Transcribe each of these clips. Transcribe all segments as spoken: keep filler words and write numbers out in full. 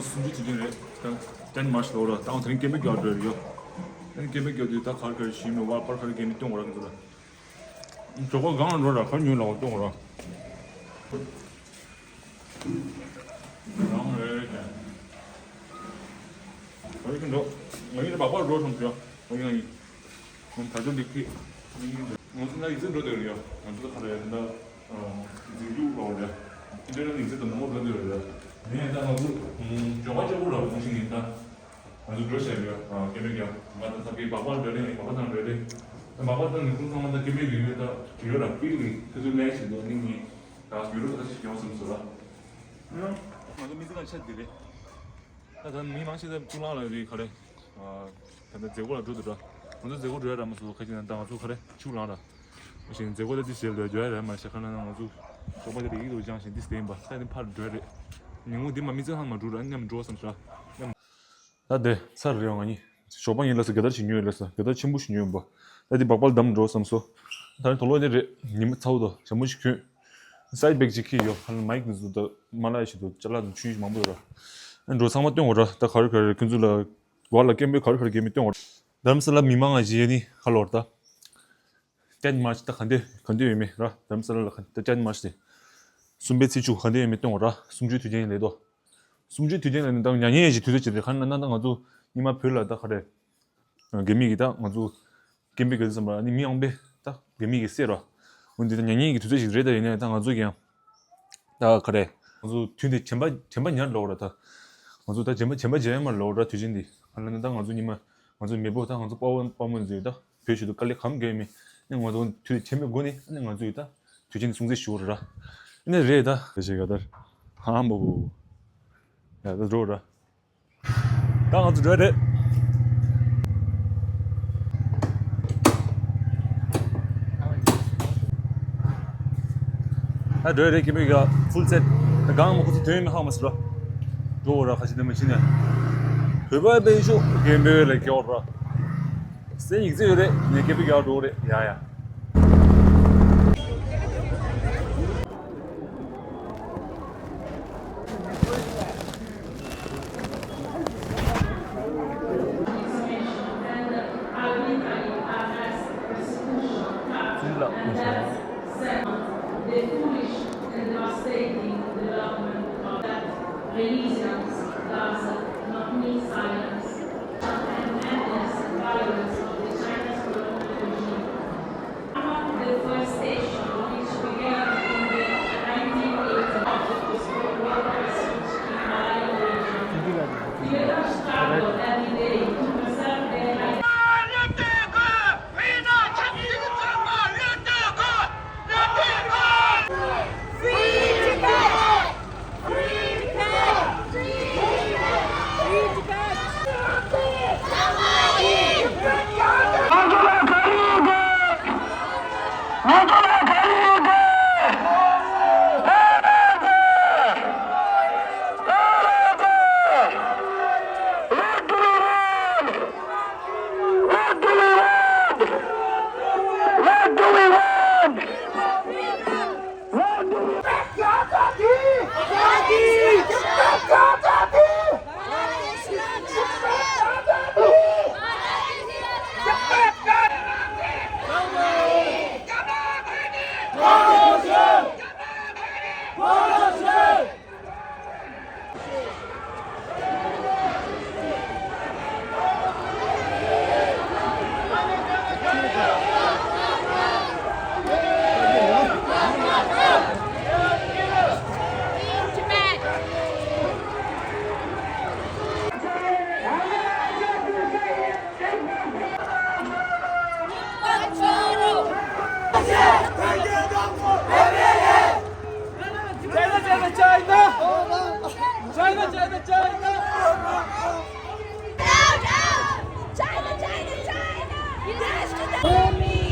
སུམ་ཅུ་དུས་ཆེན་རེད། ད་ཏན་མར་ཤི་ལོ་ར་ད་ང་དེ་རིང་སྐད་འབོད་རྒྱག་འགྲོ་ཡོད། ཨ་ནི་སྐད་འབོད་རྒྱག་དུས་ད་གར་གར་ཞིམ་ནོ་བར་པར་གར་སྐད་འབོད་གཏོང་བ་ར་གི་འདུག་ལ། ཇོ་ཁོ་གང་ལ་འགྲོ་ར་གར་ཉོས་ལ་བ་གཏོང་བ་ར། རང་རེད་ཀྱང་། གར་གི་འགྲོ། ང་ཡིན་ར་བག་པར་འགྲོ་སོང་ཟེར། ང་ཡིན་ང་ཡིན། ང་ད་ཆ་འདི་ཁི། ང་ཚོ་ན་ཡིག་ཚད་འགྲོ་འདོད་རེད་ཡ། ང་ཚོ་ད་ག་རེ་ད། འཛིན་རྒྱུ་ལོག་རེད། འདི་འདྲ་ན་ཡིག་ཚད་ད་མང་པོ་འགྲོ་འདོད་རེད། ངས་ད་ང་ཚོ་ཇོ་ཁ་ལྕགས་པོ་ལ་གོང་ཞིག་ཡིན་ད། ང་ཚོ་འགྲོ་བཞག་ཡོད། སྐད་མེད་ཀྱང་ང་ད་ད་གི་བག་པ་འགྲོ་རེད། བག་པ་དང་འགྲོ་རེད། ད་བག་པ་དང་ནི་ཁོང་ཚང་མ་ད་སྐད་མེད་ཡོད་ཡོད་ད་ཡོད་ར་པིལ་གི་ཁི་ཚོ་ལས་ཞིག་འདུག་ནི་ངས་ད་ཡུ་རོབ་ད་ཞིག་ཡོང་བསམ་སོང་ར། ང་ཚོ་མི་ཚེ་གང་ཆད་འདི་རེད། ད་ད་མི་མང་ཆེ་ཚང་གཙུག་ལག་ལ་རེད་ག་རེ། ད་ལྟ་མཛད་སྒོ་ལ་འགྲོ་འདུག་ར། ང་ཚོ་མཛད་སྒོ་འགྲོ་ཡ་ར་མ་སོ་ཁ་ཅིག་ན་ད་ང་ཚོ་ག་རེ་ཆུ་ལང་ར། མ་གཞི་མཛད་སྒོ་ད་འདི་ཟེར་ལ་འགྲོ་ཡ་ར་མ་ཤ་ཁ་ན་ན་ང་ཚོ་ཞོགས་པ་དེ་རེ་ཡིག་ཏུ་སྦྱངས་ཤིང་འདི་སྟེང་པ་ད་ནི་ཕར་འགྲོ་ཡ་རེད། ཉིན་གུང་འདི་མ་མི་ཚང་ཧང་མ་འགྲོ་ར་མཉམ་འགྲོ་བསམ་ཤ་མཉམ། ད་དེ་ཚར་རེད་ང་གཉིས་ཞོགས་པ་ཡིན་ལ་སོ་ག་དར་ཞིག་ཉོས་ལ་སོ་ག་དར་ཆེན་པོ་ཞིག་ཉོས་ཡིན་པ། ད་འདི་བག་པར་བསྡམས་འགྲོ་བསམ་སོ། ད་ནི་དོ་ལོ་ནི་རེད་ཉི་མ་ཚ་བོ་དོ་ཞྭ་མོ་ཞིག་གྱོན། སའི་བེག་ཅིག་ཁྱེར་ཡོད། ཧ་ལམ་མའིག་འདི་ཚོ་ད་མ་ལ་ཡ་ཞིག་འདུག་ཅ་ལག་འདི་ཆུ་ཡིས་མང་པོ་ཡོད་ར། འགྲོ་ཚང་མ་སྟོན་འོ་ར། ད་ག་རེ་ག་རེ་ཁོང་ཚོ་ལ་བར་ལ་སྐད་འབོད་ག་རེ་ག་རེ་གེ་མི་སྟོན་འོ་ར། རྡ་རམ་ས་ལ་མི་མང་ང་ཞིག་ཡོད་ནི་ཧ་ལོ་ར་ད། ཀྲན་མར་ཆི་ད་ག་འདི་ག་འདི་ཡོད་མེད་ར། རྡ་རམ་ས་ལ་ལ་ག་འདི་ཀྲན་མར་ཆི་དེ། གསུམ་པའི་ཚེས་བཅུ་ག་འདི་ཡོད་མེད་སྟོན་འོ་ར། གསུམ་བཅུའི་དུས་ཆེན་ལས་དོ། གསུམ་བཅུའི་དུས་ཆེན་ལས་ནི་ད་མྱ་ངན་ཞིག་དུས་ཚོད་ཅིག་རེད། ག་ན་ན་ད་ང་ཚོ་ཉི་མ་བོད་ལ་ད་ག་རེ། དགེ་མི་གི་ད་ང་ཚོ་སྐད་འབོད་དགེ་བསམ་པ་ནི་མི་ཡང་པས་ད་དགེ་མི་གི་སེ་ར། འོན་ཏེ་ད་མྱ་ངན་གྱི་དུས་ཚོད་ཞིག་རེད། ད་ཡིན་ནའི་ད་ང་ཚོ་གི་ཡང་ད་ག་རེ། ང་ཚོ་དུས་འདི་བྱམས་པ་བྱམས་པ་ཉར་ལོག་ར་ད། ང་ཚོ་ད་བྱམས་པ་བྱམས་པ་བྱས་མ་ལོག་ར་དུས་ཆེན་འདི་ཧ་ལ་ན་ད་ང་ཚོ་ཉི་མ་ང་ཚོ་མེས་པོ་ད་ང་ཚོ་དཔའ་བོ་དཔའ་མོ་ཚོས་ད་བོད་ཞུ་དུ་དཀའ་ལས་གང་དགོས་མེད་ནི་ང་ཚོ་དུས་ཆེན་པོའི་སྒོ་ནས་ནི་ང་ཚོ་ཡི་ད་དུས་ཆེན་འདི་སྲུང་བརྩི་ཞུ་ར་ནི་རེད་ད། དེ་ཞིག་ག་ད་ཧ་མོ་བོ་ཡ་ད་འགྲོ་ར། ད་ང་ཚོ་འགྲོ་ཡ་རེད། ད་འགྲོ་ཡ་རེད་ཀི་མི་ག་ཕུལ་སེ་ཊི། ད་གང་མ་ཁོ་ཚོ་དོན་མི་ཧ་མ་སི་ར། འགྲོ་ར་ཁ་ཅིག་དེ་མ་ཕྱིན་ནས། བོད་པ་པའི་ཤོག་རྒན་པོའི་ལ་སྐྱོར་ར། སེ་ཡིག་ཚེ་ཡོད་རེད་ནས་ཀི་མི་ག་འགྲོ་རེད་ཡ་ཡ། What do we want? What do we want? China, China, China! China, China, China! China, China, China! Yes to the Burmese!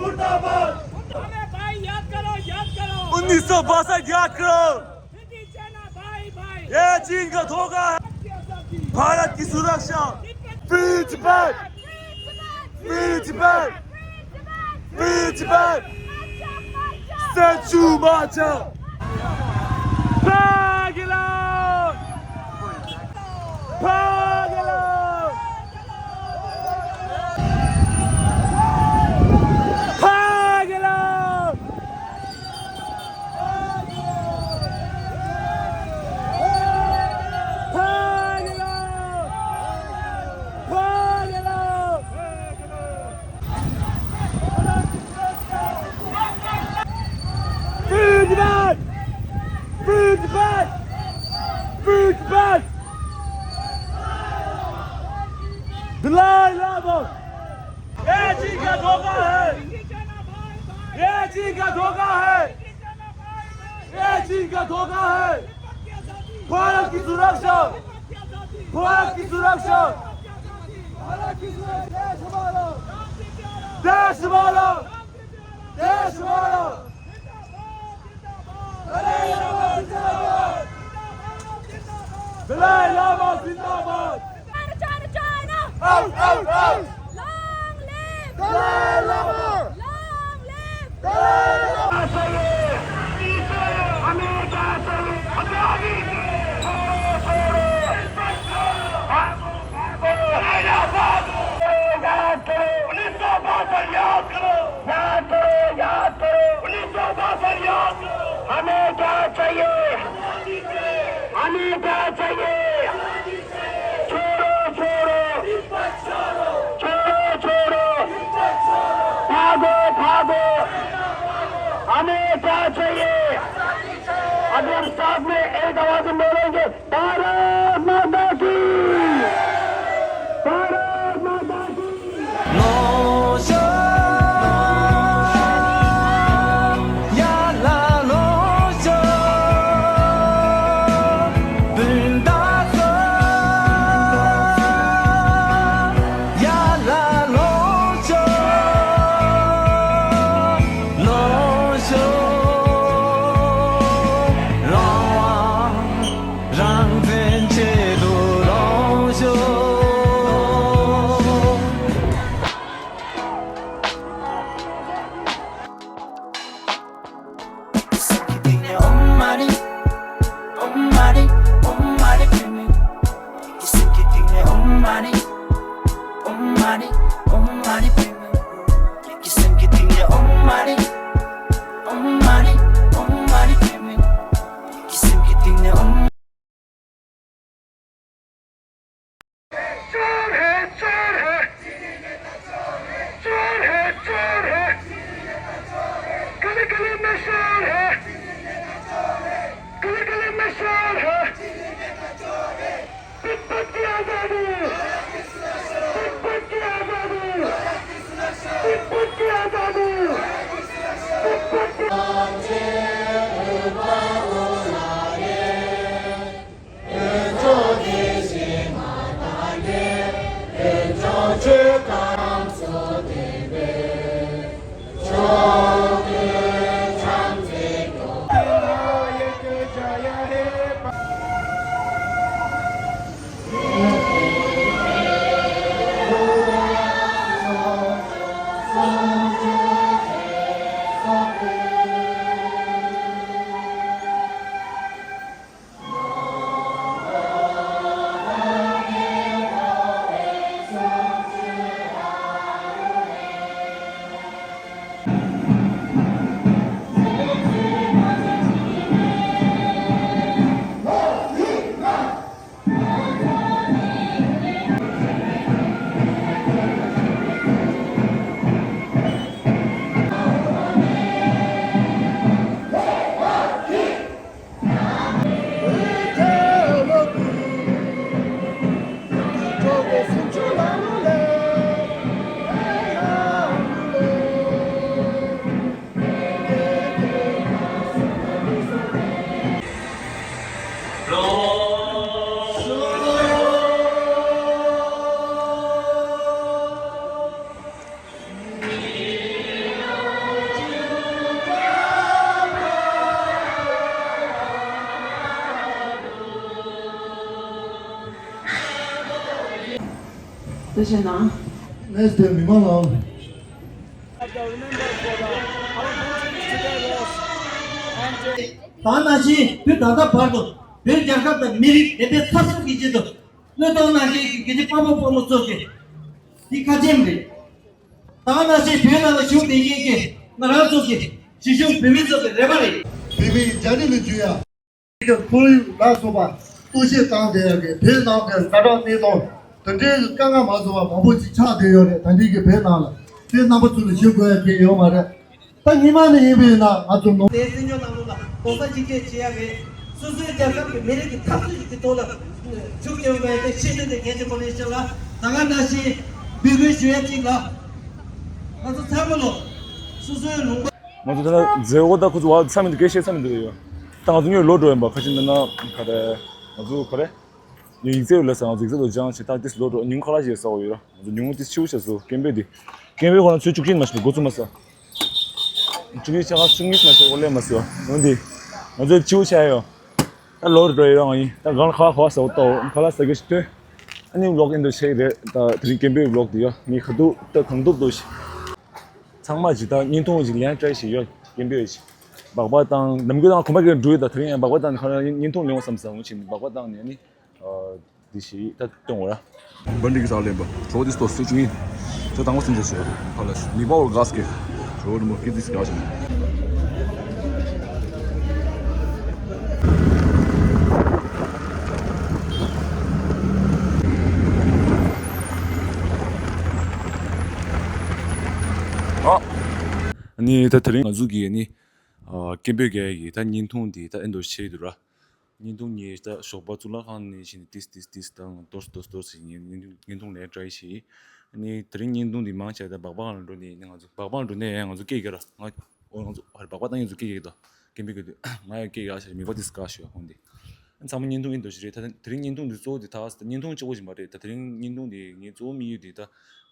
मुर्दाबाद। अरे भाई, याद करो, याद करो। उन्नीस सौ बासठ याद करो। फिर भी सेना भाई, भाई। ये चीन का धोखा है। भारत की सुरक्षा। Free Tibet! Free Tibet! Free Tibet! Sanchu Macha! Pagila! Pagila! Pagila! Free Tibet! Free Tibet! Free Tibet! Dalai Lama! ये चीन का धोखा है। ये चीन का धोखा है। ये चीन का धोखा है। भारत की सुरक्षा। भारत की सुरक्षा। भारत की सुरक्षा। देश हमारा। देश हमारा। देश हमारा। दलाई लामा जिंदाबाद। दलाई लामा जिंदाबाद। China, China, China! Out, out, out! Long live! Dalai Lama! Long live! Dalai Lama! हमें क्या चाहिए? हमें क्या चाहिए? छोड़ो, छोड़ो! भागो, भागो! भागो! याद करो, उन्नीस सौ बासठ याद करो! याद करो, याद करो, उन्नीस सौ बासठ याद करो। हमें क्या चाहिए? हमें क्या चाहिए? छोड़ो, छोड़ो, छोड़ो, छोड़ो, भागो, भागो। हमें क्या चाहिए? अभी हम साथ में एक आवाज में बोलेंगे। भारत माता की, भारत माता की। རང་བཙན་ བྱས་ན། གནས་དེ་མི་མང་ལ། ད་ནང་བཞིན་དུས་ད་ལྟ་བར་དུ་བོད་རྒྱལ་ཁབ་དང་མི་རིགས་བདེན་པའི་འཐབ་རྩོད་ཀྱི་ཆེད་དུ་བློས་གཏོང་གནང་མཁན་གྱི་དགེ་ལྡན་དཔའ་བོ་དཔའ་མོ་ཚོ་གི་འདི་ཁ་ཆེམས་རེད། ད་ནང་བཞིན་བོད་ནང་ལ་བཞུགས་བསྡད་མཁན་གྱི་ང་རང་ཚོ་གི་གཞིས་བྱུས་བོད་མི་ཚོ་གི་རེ་བ་རེད། བོད་མི་རྒྱ་རིགས་ལ་འཇུ་ཡ། ཁོར་ཡུག་ལ་སོགས་པ་གཏོར་བཤིག་བཏང་བསྡད་ཡག་གི་བོད་ནང་གི་ཛ་དྲག་གནས་སྟངས་དེ་འདྲའི་དཀའ་ངལ་མ་བཟོ་བ་མང་པོ་ཅིག་ཆགས་བསྡད་ཡོད་རེད། ད་འདི་གི་བོད་ནང་ལ་དེ་རྣམ་པ་ཚོ་ལ་ཤེས་དགོས་ཡག་གི་ཡོད་མ་རེད། ད་ཉི་མ་ནས་ཡིན་པ་ཡིན་ན་ང་ཚོ་ནོར། དེ་སྲིད་ཇུས་ནང་ལོགས་ལ་རྡོག་རྩ་གཅིག་སྒྲིལ་བྱེད་ཡག་གི་སོ་སོའི་རྒྱལ་ཁབ་ཀྱི་མི་རིགས་ཀྱི་འཐབ་རྩོད་ཀྱི་ཐོག་ལ་ཤུགས་རྒྱག་དགོས་ཡག་དེ་ཤེས་ཚུལ་དེ་གལ་ཆེན་པོ་རེད་ཤག་ལ། ད་ག་ནང་བཞིན་འབོད་སྐུལ་ཞུ་ཡག་གཅིག་ལ། ང་ཚོ་ཚང་མ་ལོ་སོ་སོའི་ལུང་པ། ང་ཚོ་ད་ལྟ་མཛད་སྒོ་ད་ཁོ་ཚོ་བ་ཚ་མི་འདུག་སྐད་བཤད་ཚ་མི་འདུག་ཡོད། ད་ང་ཚོ་ཉོས་ལོ་འགྲོ་ཡིན་པ་ཁ་ཆེ་འདི་ན་ག་རེ། ང་ཚོ་ག་རེ། ཡིག་ཚད་ལ་ས་ང་ཚོ་ཡིག་ཚད་དུ་སྦྱང་བྱེད་ད་ཏིས་ལོ་འགྲོ་ཉིན་ཁ་ལ་ཞེས་ས་འོ་ཡོད། ང་ཚོ་ཉུང་ངུ་ཏིས་ཆིའུ་བྱས་སོ་སྐད་འབོད་འདི། སྐད་འབོད་ཁོ་ན་ཚོད་བཅུ་གཅིག་མ་ཞིག་འགོ་ཚུགས་མ་ས། བཅུ་གཅིག་ཆ་ཁ་བཅུ་གཉིས་མ་ཞིག་འོ་ལེ་མ་སོ་འོ་འདི། ང་ཚོ་ཆིའུ་བྱས་ཡོད། ད་ལོར་འགྲོ་ཡི་རང་ཡིན། ད་གང་ཁ་ཁ་ཟ་བ་ཏོ་ཁ་ལ་ཟ་གི་ཞིག་ཐོན། ཨ་ནི་ལོག་ཨིན་དུ་ཆེ་རེད། ད་དེ་རིང་སྐད་འབོད་ལོག་དེ་ཡོད་མི་ཁ་ཐུག་ད་གང་ཐུབ་ཏུ་ཞིག་ཚང་མ་ཇི་ལྟར་བརྙན་ཐུང་ཞིག་ལེན་ཏྲའི་ཞིག་ཡོད་སྐད་འབོད་ཞིག་སྦག་སྦག་དང་ནམ་རྒྱུན་དང་གོམ་པ་གི་འགྲོ་ཡོད། ད་དེ་རིང་ཡང་སྦག་སྦག་དང་ཁ་བརྙན་ཐུང་ལེན་བསམ་བསམ་ཞིག་སྦག་སྦག་དང་ནས་ནི་འདི་ཞིག་ད་སྟོན་འོ་ར། འབར་འདི་གི་ས་ལེན་པ་གྲོགས་འདི་སྟོ་སུ་བྱུང་ཡིན། ད་དང་པོ་སེམས་ཅན་ཞིག་ཡོད་ཁ་ལ་མི་པའོ་ག་སྐད་གྲོགས་འདི་མོ་སྐད་འདི་སྐད་ཞིག་ཨ་ནི་ད་དེ་རིང་ང་ཚོ་གི་ནི་སྐད་འབོད་རྒྱག་ཡ་གི་ད་བརྙན་ཐུང་འདི་ད་ཨེ་འདོ་ཆེ་འདུག་ར། བརྙན་ཐུང་ཉིས་ད་ཞོགས་པ་གཙུག་ལག་ཁང་ནས་ཕྱིན་ཏིས་ཏིས་ཏིས་དང་ཏོར་ཏོར་ཏོར་ཟེར་ཉིན་བརྙན་ཐུང་ལེན་ཏྲའི་ཞིག་ཨ་ནི་དེ་རིང་བརྙན་ཐུང་འདི་མང་ཆེ་ད་སྦག་སྦག་ལ་འགྲོ་ནས་ནི་ང་ཚོ་སྦག་སྦག་འགྲོ་ནས་ཡང་ང་ཚོ་སྐད་རྒྱག་ར་ང་ཨོ་ང་ཚོ་ཧ་རི་སྦག་སྦག་བཏང་ཡང་ཚོ་སྐད་རྒྱག་དོ་སྐད་འབོད་གི་དུས་ང་ཡང་སྐད་རྒྱག་ཤེས་མི་པ་ཏིས་དཀའ་ཤོས་ཧོང་འདི་ཨ་ཚང་མ་བརྙན་ཐུང་ཨེ་འདོ་ཞིག་རེད། ད་དེ་རིང་བརྙན་ཐུང་འདི་གཙོ་བོ་འདི་ད་བརྙན་ཐུང་གཅིག་པོ་ཞིག་མ་རེད། ད་དེ་རིང་བརྙན་ཐུང་འདི་ངའི་གཙོ་བོ་དམིགས་ཡུལ་འདི་ད་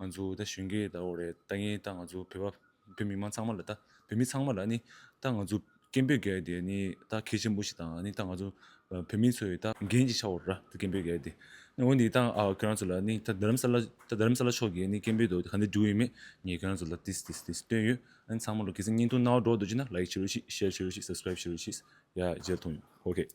ང་ཚོ་ད་གཞོན་སྐྱེས་ད་འོ་རེད་ད་ངས་ད་ང་ཚོ་བོད་པ་བོད་མི་མང་ཚང་མ་ལ་ད་བོད་མི་ཚང་མ་ལ་ནི་ད་ང་ཚོ་སྐད་འབོད་རྒྱག་ཡ་དེ་ནི་ད་གལ་ཆེན་པོ་ཞིག་དང་ནི་ད་ང་ཚོ་བོད་མི་ཚོའི་ད་འགན་ཅིག་ཆགས་ཡོད་ར་ད་སྐད་འབོད་རྒྱག་ཡ་དེ། ནི་འོན་ཏེ་ད་ཨ་ཁྱེད་རང་ཚོ་ལ་ནི་ད་རྡ་རམ་ས་ལ་ད་རྡ་རམ་ས་ལ་ཕྱོགས་ཀྱི་ནི་སྐད་འབོད་དོ་ག་འདྲ་འགྲོ་ཡོད་མེད་ངས་ཁྱེད་རང་ཚོ་ལ་ཏིས་ཏིས་ཏིས་སྟོན་ཡོད། ཨ་ནི་ཚང་མ་ལ་གལ་སྲིད་བརྙན་ཐུང་རྣ་བ་འགྲོ་འདུག་ཅེ་ན་ལའིག་བྱེད་རོགས་ཤིག་ཤེར་བྱེད་རོགས་ཤིག་སབ་སི་ཀ་རེབ་བྱེད་རོགས་ཤིག་ཡ་རྗེས་མཐོང་ཡོད། ཨོ་ཁེ།